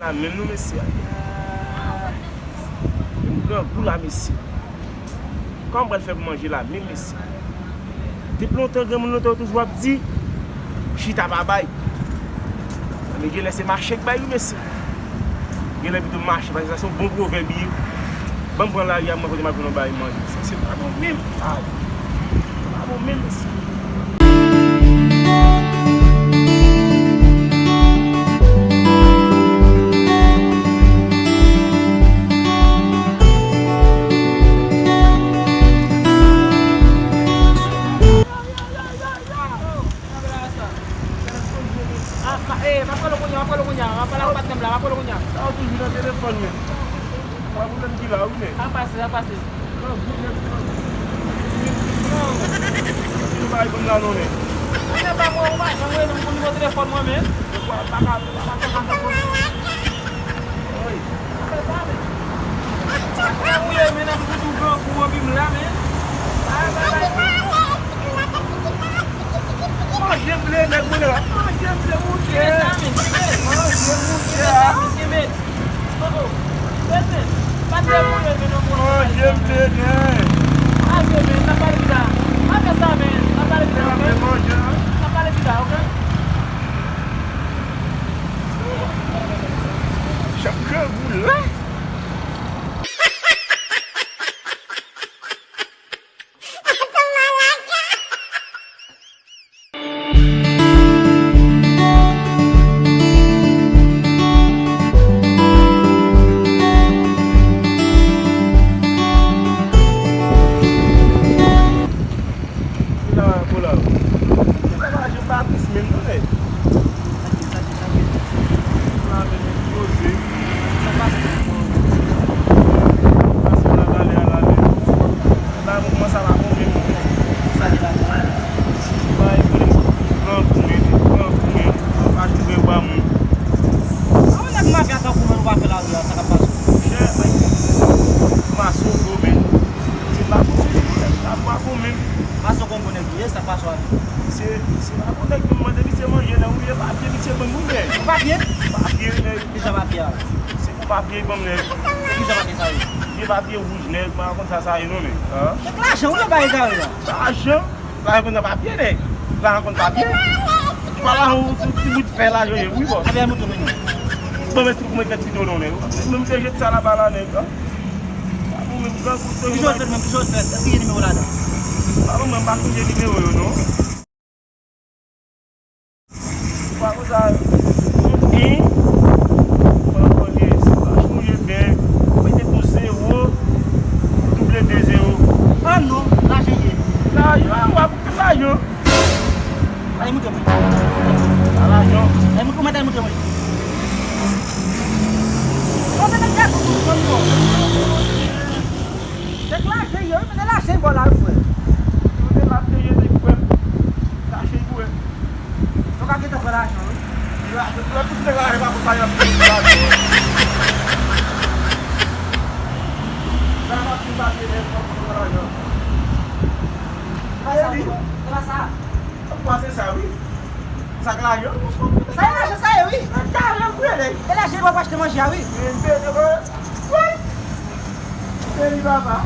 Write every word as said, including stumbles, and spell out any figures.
Menm non, mesye. M grangou la, mesye. Kòman m pral fè pou manje la menm, mesye? Depi lontan, granmoun lontan yo toujou ap di, chita pa bay. Men genlè se mache k bay wi, mesye. Genlè pito mache, paske sa se yon bon pwovèb li ye. Ban m pran lari a, mwen kote m ap jwenn yon bagay manje. Sa se pa bon menm. Ay. Pa bon menm, mesye. Ah, pa, eh, m ap rele w kounye a, m ap rele w kounye a, m ap pale ak patnè m la, m ap rele w kounye a. Sa w toujou nan telefòn, men. Mwen, pwoblèm ki la, wi, men. A pase, a pase. Yo bay ban m la non, men. Mwen pa mwen, ou pa janm rele m pou nimewo telefòn mwen, men. Yo pa, pa ka, pa ka, pa ka. Wi. Sa fè ou ye, men, nan m toujou grangou anpi m la, men. Ay, bay, bay. Manje m vle, nèg, mwen la. Manje m vle, manje. Manje m vle. Manje m vle, nèg. Manje, men, n ap pale pita. Pa fè sa, men, n ap pale pita, ok? N ap pale pita, ok? Jan grangou la. Ki la, Pola? Ki la, pa janm pa plis menm non, nèg. Sa ki, sa ki, sa ki? Pola, men, men, poze. Sa pase? Pase nan galè a la, men. Bagay mwen kòmanse ap akonpli m. Sa ki la? Bagay pou li grangou, men, grangou, men. Pa twouve w ba moun. A, yon nèg mafya tankou mwen, nou pa fè lari a, sa k ap pase? Chè, mason gwo, men. Se pa posib, men. Sa pa bon, men. Mason gwo, bon nèg li ye, sa k pase a? Se, se pa bon nèg, men mande misye manje, nan ou ye papye, misye ban moun, men. Papye? Papye, nèg. Kijan papye a? Se pou papye, ban m, nèg. Kijan papye sa ye? Vye papye wouj, nèg, mwen pa konn sa sa ye, non, men. An? Kèk lajan, ou te bay egare la? Lajan? Lajan konn nan papye, nèg. Lajan konn papye. Pa lajan, ou ti, ti bout fè lajan ye, wi, bòs. Ebyen, montre mwen non. Bon, men si pou mwen fè ti do non, nèg. Mwen te jete sa laba la, nèg. An? Sa pou mwen pran kout. Kijan w fè menm? Kijan w fè? Èske gen nimewo ladan? Pa mwen, mwen pa sonje nimewo yo, non. Pa konsa, yon en, mwen konn si pa chonje byen, mete pou zewo, double de zewo. Ah non, lajan ye. Lajan, w ap lajan. Ay, montre mwen. A lajan. Ay, montre mwen, ay, montre mwen. Bon, men, men, men, bon, bon. Nèg laje ye, wi, men nèg laje bò la, wi, frè. Yo te la te ye, nèg frè m. Laje pou wè. Nou ka gentan pran lajan, wi. Yo, yo, tout nèg laje pa pou pa y ap pran lajan. Sa pa ti papye, nèg, pa pou pran lajan. Se pa sa, wi, non. Se pa sa. Ou panse sa, wi. Sa k lajan? Sa e lajan, sa ye, wi. Sa lajan vre, nèg. E lajan w ap achte manje a, wi. Men, men, men, wi. Peyi papa.